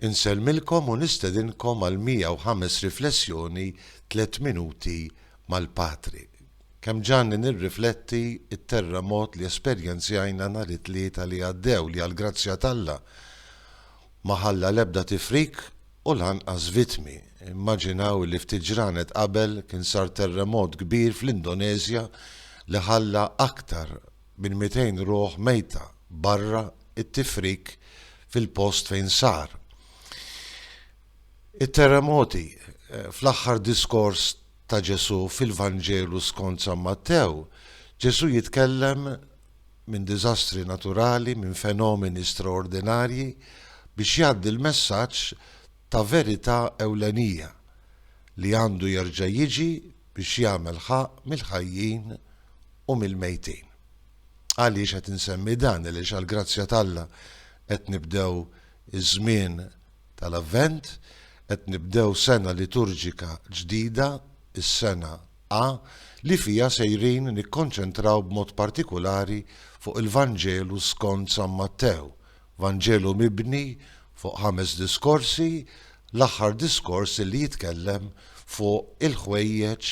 Insellmilkom u nistedinkom għal 105 riflessjoni Tlett Minuti mal-Patri. Kemm ġagħalni nirrifletti t-terremot li esperjenzjajna nhar it-Tlieta li għaddew li għall-grazzja t'Alla ma ħalla l-ebda tifrik u lanqas vittmi. Immaġinaw li ftit ġranet qabel kien sar terremot kbir fl-Indoneżja li ħalla aktar minn 200 ruħ mejta barra t-tifrik fil-post fejn sar. It-terremoti, Fl-aħħar diskors ta' Ġesù fil-Vanġelu skont San Mattew, Ġesù jitkellem minn diżastri naturali, minn fenomeni straordinarji biex jgħaddi l-messaġġ ta' verità ewlenija, li għandu jerġa' jiġi biex jagħmel ħaqq mill-ħajjin u mill-mejtin. Għaliex qed insemmi dan? Għaliex għall-grazzja t'Alla qed nibdew iż-żmien tal-Avvent, qed nibdew sena liturġika ġdida, is-sena A, li fiha sejrin nikkonċentraw b'mod partikulari fuq il-Vanġelu skont San Mattew, Vanġelu mibni fuq ħames diskorsi, l-aħħar diskors li jitkellem fuq il-ħwejjeġ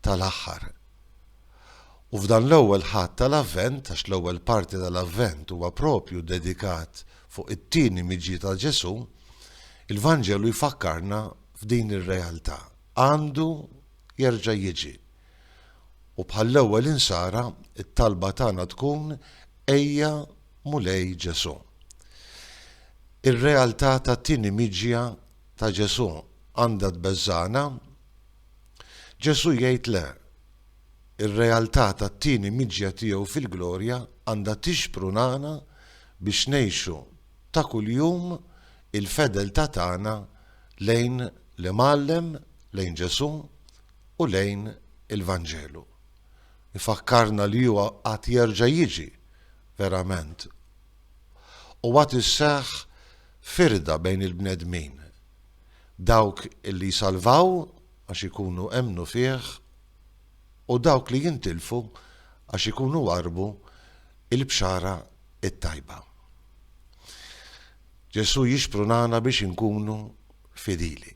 tal-aħħar. U f'dan l-ewwel Ħadd tal-Avvent, għax l-ewwel parti tal-Avvent huwa propju dedikat fuq it-tieni miġji ta' Ġesù, il-Vanġelu jfakkarna f'din ir-realtà. Għandu jerġa' jiġi. U bħall-ewwel insara, it-talba tagħna tkun Ejja Mulej Ġesù. Ir-realtà tat-tieni miġja ta' Ġesù għandha tbeżżagħna? Ġesù jgħid le. Ir-realtà tat-tieni miġja tiegħu fil-glorja għandha tixprunana biex ngħixu ta' kuljum il-fedeltà tagħna lejn l-Imgħallem, lejn Ġesù u lejn il-Vanġelu. Ifakkarna li hu għad jerġa' jiġi verament u għad isseħħ firda bejn il-bnedmin, dawk li jsalvaw għax ikunu emmnu fih u dawk li jintilfu għax ikunu warrbu l-bxara t-tajba. Ġesù jixprunana biex inkunu fidili,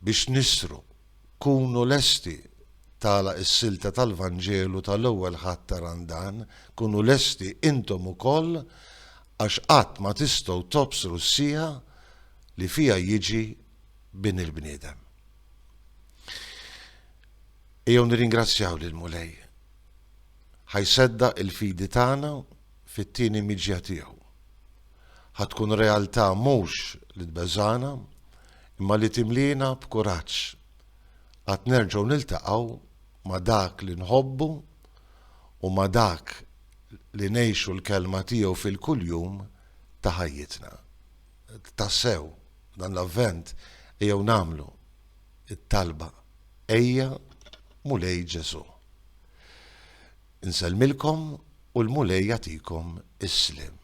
biex nistru, kunu lesti, tagħlaq is-silta tal-Vanġelu tal-ewwel Ħadd ta' Randan, kunu lesti intom ukoll għax qatt ma tistgħu tobsru s-siegħa li fiha jiġi Bin il-bniedem. Ejjew nirringrazzjaw lill-Mulej. Ħa jseddaq il-fidi tagħna fit-tieni miġja tiegħu. Ħa tkun realtà mhux li tbeżżagħna, imma li timliena b'kuraġġ. Għad nerġgħu niltaqgħu ma' dak li nħobbu u ma' dak li ngħixu l-kelma tiegħu fil-kuljum ta' ħajjitna. Tassew, dan l-Avvent ejjew nagħmlu t-talba, Ejja Mulej Ġesù. Insellmilkom u l-Mulej jagħtikom is-sliem.